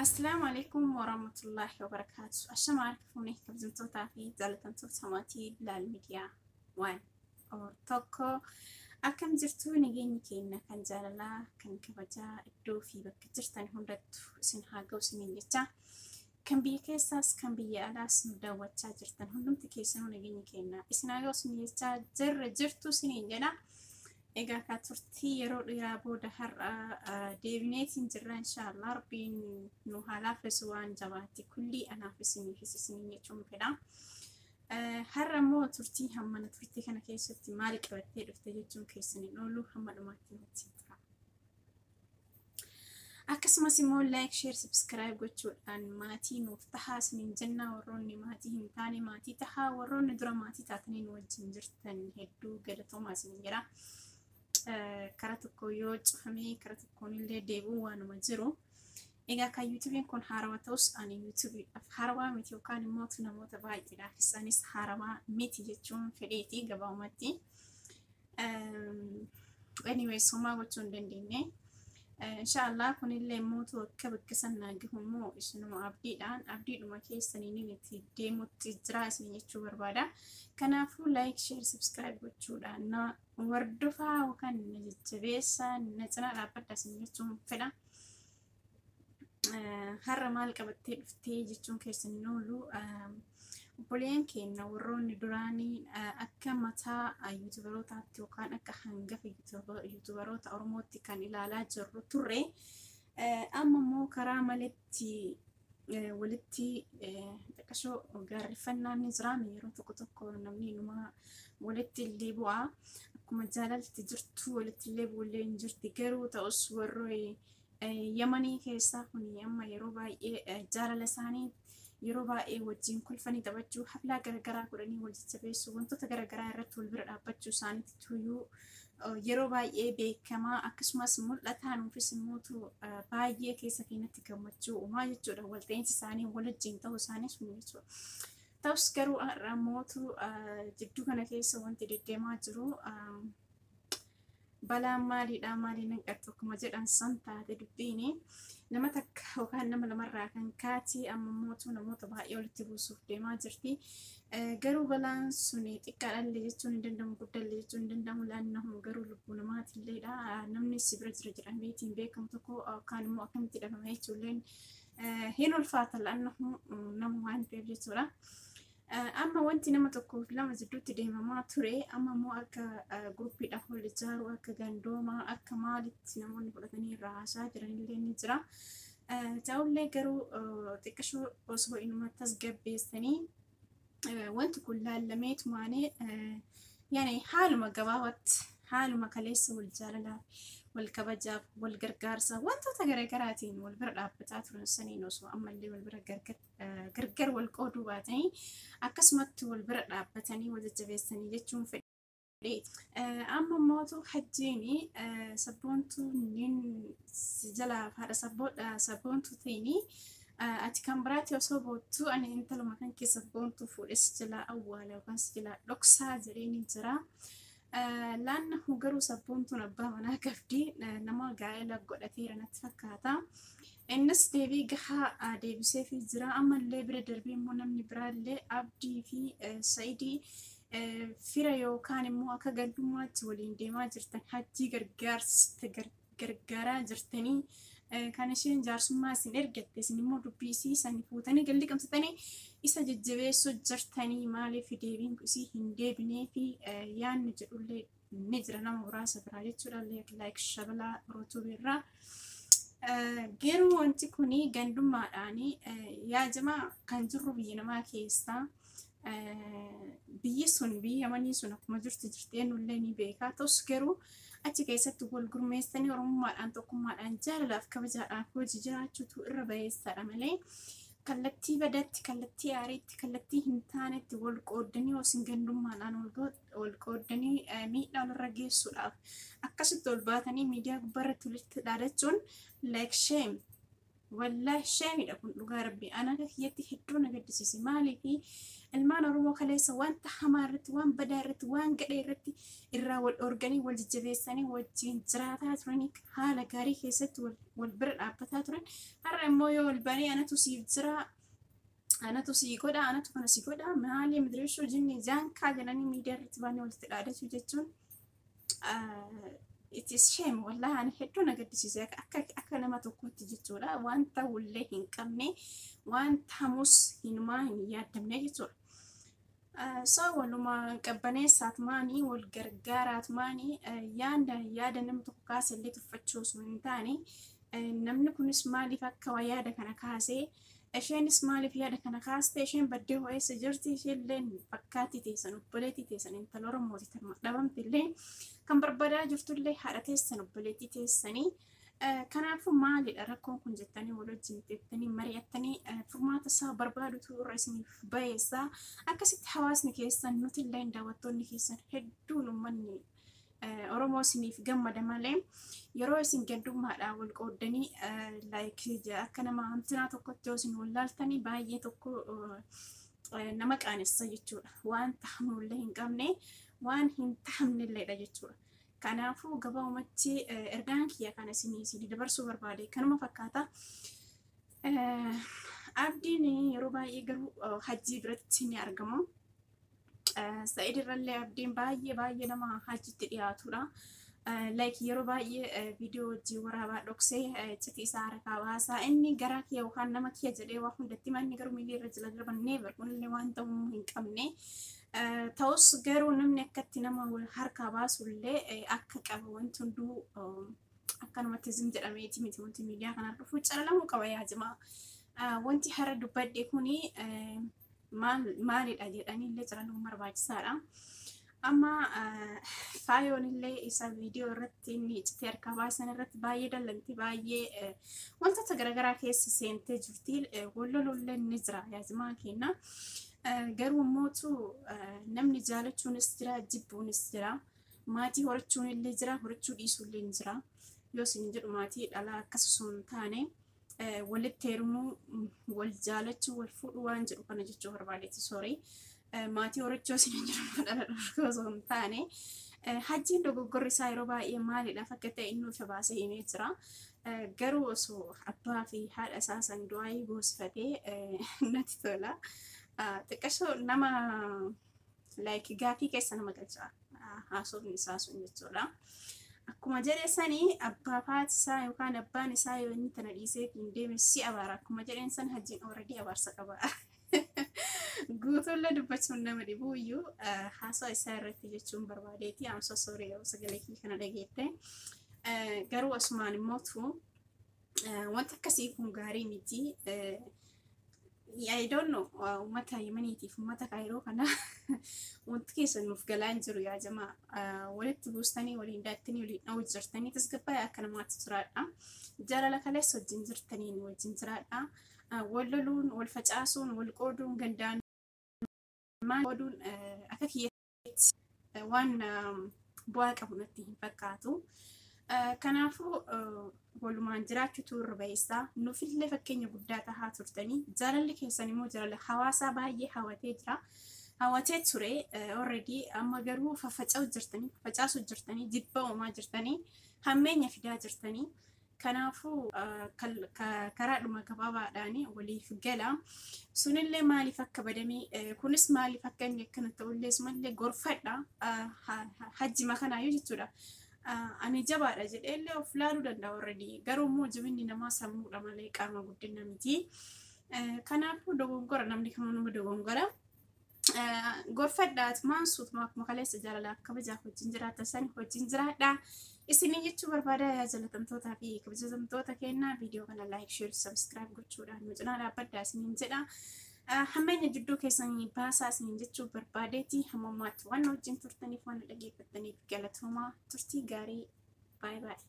Assalaamu alaikum warahmatullahi wabarakaatu. Ashama harka fuunee kabajamtootaa fi jaallatamtoota maatii Bilaal Miidiyaa waan tokko, akkam jirtu? Nageenyi keenya kan jaalalaa kan kabajaa iddoo fi bakka jirtan hundattu isin haa ga'u isiniin jecha, kan biyya keessaas kan biyya alaas nu daawwachaa jirtan hundumti keessanuu nageenyi keenya isin haa ga'u isiniin jecha, jirra jirtu isiniin jedha. Egaa kaa turtii yeroo dheeraa booda har'a deebineetiin jirra. Inshaallah Rabbiin nu haa laaffisu, waan jabaatti kullii anaaf isiniifis isiniin jechuun fedha. Har'a immoo turtii hammana turtii kana keessatti maal qabattee dhufte jechuun keessan hin oolu, hamma dhumaatti nutti tura. Akkasumas immoo like, share, subscribe gochuudhaan maatii nuuf tahaa isiniin jenna. Warroonni maatii hin taane maatii tahaa, warroonni dura maatii taatanii nu wajjin jirtan hedduu galatoomaa isiniin jedha. Karaa tokko yoo cufamee karaa tokkoon illee deebi'uu waanuma jiru. Egaa kan YouTubeiin kun haarawaa ta'us ani YouTubeiidhaaf haarawaa miti, yookaan immoo namoota baay'eedhaafis anis haarawaa miti jechuun fedheeti gabaabumatti. Anyways, homaa gochuu hin dandeenye. Inshaallah kunillee immoo akka bakka sanaa gahu immoo isinuma abdiidhaan abdiidhuma keessaniin itti deemutti jira isin jechuu barbaada. Kanaafuu like, share, subscribe gochuudhaan na hordofaa yookaan na jajjabeessaa, na cinaa dhaabbadha isin jechuun fedha. Har'a maal qabattee dhuftee jechuun keessan hin oolu. Obboleeyyan keenya warroonni duraanii akka mataa YouTuberootaatti yookaan akka hangafa YouTuberoota Oromootti kan ilaalaa jirru turre, amma immoo karaa maletti walitti xiqqashoo gaarreeffannaan ni jira. Yeroo tokko tokko namni inuma walitti illee bu'a. Akkuma jaalalti jirtu walitti illee bu'ullee hin jirti. Garuu ta'us warri Yamanii keessaa kun amma yeroo baay'ee jaalala isaanii yeroo baay'ee wajjin kolfanii taphachuu, haflaa garaagaraa godhanii wal jajjabeessuu, wantoota garaagaraa irratti wal bira dhaabbachuu isaaniitti tuyyuu yeroo baay'ee beekamaa akkasumas mul'ataa, nuufis immoo baay'ee keessa keenyatti gammachuu uumaa jechuudha. Walta'iinsi isaanii wal wajjin ta'uu isaanii sun jechuudha. Ta'us garuu har'a mootu jidduu kana keessa wanti deddeemaa jiru balaan maaliidha maaliin hanqattu akkuma jedhan san taate dubbiini. Nama takka yookaan nama lamarraa kan kaate amma mootu namoota baay'ee walitti buusuuf deemaa jirti. Garuu balaan sun xiqqaadhallee jechuun hin danda'amu, guddallee jechuun hin danda'amu, laannahu garuu lubbuu namaatiilleedha. Namni si bira jira jedhameetiin beekamu tokko yookaan immoo akkamitti dhabama jechuulleen hin ulfaata, laannahu nama waan ta'eef jechuudha. Amma wanti nama tokkoof lama jidduutti deemamaa ture amma immoo akka groupiidhaan wal ijaaruu, akka gandoomaa, akka maalitti namoonni fudhatanii irraa haasaa jiranillee ni jira. Ta'ullee garuu xiqqashoo osoo inuma tasgabbeessanii wanti kun laallamee tumaanee, yaani haaluma gabaabaatti haaluma kaleessa wal jaalalaaf, wal kabajaaf, wal gargaarsa wantoota garaagaraatiin wal bira dhaabbataa turan saniin osoo ammallee wal bira gargar wal qooduu baatanii akkasumatti wal bira dhaabbatanii wal jajjabeessanii jechuun fedhe. Amma mootu hajjiin sabboontuu nin si jalaa haadha sabboontuu ta'ini, ati kan biraatti osoo boottuu ani intaluma kan kee sabboontuu fuudhee si jalaa awwaala yookaan si jalaa dhoksaa jedhee ni jira. Laannahu garuu sabboontuun abbaa manaa qabdi, nama gaa'ela godhateera natti fakkaata. Innis deebii gahaa deebiseefii jira. Ammallee bira darbee immoo namni biraallee Abdii fi Sa'idii fira yookaan immoo akka gandummaatti waliin deemaa jirtan, hajjii gargaaraa jirtanii, kan isheen jaarsummaa isin ergatte isin immoo dubbii isii sani fuutanii galli qabsatanii isa jajjabeessuu jirtanii, maaliif deebiin isii hin deebinee fi yaanni jedhullee ni jira nama muraasa biraa jechuudha, like shabalaa rootuu irraa. Garuu wanti kuni gandummaadhaan yaa jamaa kan jirru biyya namaa keessaa, biyyi sun biyya Yamanii sun akkuma jirtu jirti, eenyullee ni beeka. Ta'us garuu achi keessatti wal gurmeessanii oromummaadhaan, tokkummaadhaan, jaalalaaf kabajaadhaan hojii jiraachuutu irra bayeessaadha malee kallattii badatti, kallattii aariitti, kallattii hin taanetti wal qooddanii osin gandummaadhaan wal qooddanii miidhaa walirra geessuudhaaf akkasitti ol baatanii miidiyaa gubbaarratti walitti dhaadachuun like shame. Wallaahi sheemidha kun, dhugaa rabbi ana akka kiyyatti hedduu na gaddisiise. Maaliif ilmaan Oromoo kaleessa wanta hamaa irratti, waan badaa irratti, waan gadhee irratti irraa wal dhoorganii, wal jajjabeessanii wajjin jiraataa turanii, haala gaarii keessatti wal bira dhaabbataa turan, har'a immoo yoo wal banee anatu siif jira, anatu sii godha, anatu kana si godha, maali midireeshoo jinni jaankaa jedhanii miidiyaa irratti baanii walitti dhaadachuu jechuun it is shame. Wallahi ani hedduu na gaddisiise akka nama tokkotti jechuudha. Wanta wallee hin qabne, wanta hamus hinumaa hin yaaddamne jechuudha. So waluma qabbaneessaat maanii, wal gargaaraat maanii, yaada nama tokko kaase illee tuffachuu osoo hin taane, namni kunis maaliif akka yaada kana kaasee, isheenis maaliif yaada kana kaaste, isheen baddee ho'eessa jirti, isheen fakkaatti teessan, obboleettii teessan, intala Oromooti dhabamte illee kan barbaadaa jirtullee haadha teessan, obboleettii teessanii. Kanaafuu maalidha rakkoon kun jettanii wal wajjin teettanii mari'attanii furmaata isaa barbaadutu irra isiniif bayeessa. Akkasitti hawaasni keessan, nuti illee daawwattoonni keessan hedduun, uummanni Oromoo isiniif gammada malee, yeroo isin gandummaadhaan wal qooddanii, like akka nama hamtinaa tokkotti yoo isin wallaaltanii, baay'ee tokko nama qaanessa jechuudha. Waan tahamnullee hin qabne, waan hin tahamnilleedha jechuudha. Kanaafuu gabaabumatti ergaan kiyya kana isinii dabarsuu barbaade kanuma fakkaata. Abdiin yeroo baay'ee garuu hajjii biratti ni argama. Sa'id irrallee abdiin baay'ee baay'ee nama hajjitti dhiyaatudha. Like yeroo baay'ee viidiyoo wajjin waraabaa dhoksee iccitii isaa harkaa baasaa. Inni garaa kiyya yookaan nama kiyya jedhee waa hundatti manni garuu miilii irra jala darban never, kunillee waan ta'uu hin qabne. Ta'us garuu namni akkatti nama harkaa baasullee akka qaba, wanti hunduu akkanumatti zim jedhameeti miti, wanti miidiyaa kana dhufu calalamuu qaba yaajimaa. Wanti har'a dubbadhe kuni maalidha jedhanii illee calaluun barbaachisaadha. Amma faayoon illee isa viidiyoo irratti inni iccitii harkaa baasan irratti baay'ee dallanti, baay'ee wantoota garaagaraa keessa seentee jirti. Wallolollee ni jira yaajimaa kenna. Garuu mootu namni jaalachuunis jira, jibbuunis jira. Maatii horachuun illee jira, horachuu dhiisuu illee ni jira. Yoo isin jedhu maatii dhalaa akkas osoo hin taane, walitti heerumuu, wal jaalachuu, wal fuudhuu waan jedhu kana jechuu barbaadeeti, sorry. Maatii horachuu isin jedhu dhala dhorkuu osoo hin taane, hajjiin dogoggorri isaa yeroo baay'ee maaliidhaaf akka ta'e inni ifa baasee himee jira. Garuu osoo abbaa fi haadha isaa san du'aayii goosifatee natti tola. Xiqqashoo nama like gaafii keessa nama galcha haasofni isaa sun jechuudha. Akkuma jedhe sanii abbaa haati isaa yookaan abbaan isaa yoo inni tana dhiisee hin deeme si abaara akkuma jedheen san, hajjiin already abaarsa qaba. Guutuullee dubbachuun nama dhibu iyyuu haasawa isaa irratti jechuun barbaadeeti. I'm so sorry yeroo sagalee kii kana dhageette. Garuu asumaan immootu wanta akkasii kun gaarii miti. I don't know, uummata Yemeniitiif uummata Kaayiroo kana wanti keessa nuuf galaa hin jiru yaa jamaa. Walitti buustanii, waliin daattanii, waliin dha'uu jirtanii, tasgabbaa'ee akka namaatti jiraadha. Jaalala kaleessa wajjin jirtaniin wajjin jiraadha. Wal loluun, wal facaasuun, wal qooduun, gandaan maal qooduun akka kiyyatti waan bu'aa qabu natti hin fakkaatu. Kanaafuu walumaan jiraachuutu irra bayeessaa. Nuufillee fakkeenya guddaa tahaa turtanii, jaalalli keessan immoo jaalala hawaasaa baay'ee hawatee jira. Hawatee ture already, amma garuu faffaca'u jirtanii, facaasuu jirtanii, jibba uumaa jirtanii, hammeenya fidaa jirtanii. Kanaafuu karaadhuma gabaabaadhaan waliif gala. Sunillee maaliif akka badamee, kunis maaliif akka inni akkana ta'ullee sumallee gorfadha. Hajjima kanaayyuu jechuudha. Ani jabaadha jedheellee of laaluu danda'a already. Garuu immoo jabinni namaa sammuudha malee qaama guddina miti. Kanaafuu dogoggora namni kamuu nama dogongora. Gorfadhaat maan suutuma akkuma kaleessa jaalala kabajaaf wajjin jiraata sani wajjin jiraadha. Isinii jechuu barbaada. Yaa jaalatamtootaa fi kabajamtoota kennaa, viidiyoo kana like, share, subscribe gochuudhaan nu cinaa dhaabbadhaa isiniin jedha. Hammeenya jidduu keessanii baasaa isiniin jechuu barbaadeeti. Hamma ammaatti waan wajjin turtaniif, waan dhaggeeffattaniif galatoomaa, turtii gaarii, baay'ee baay'ee.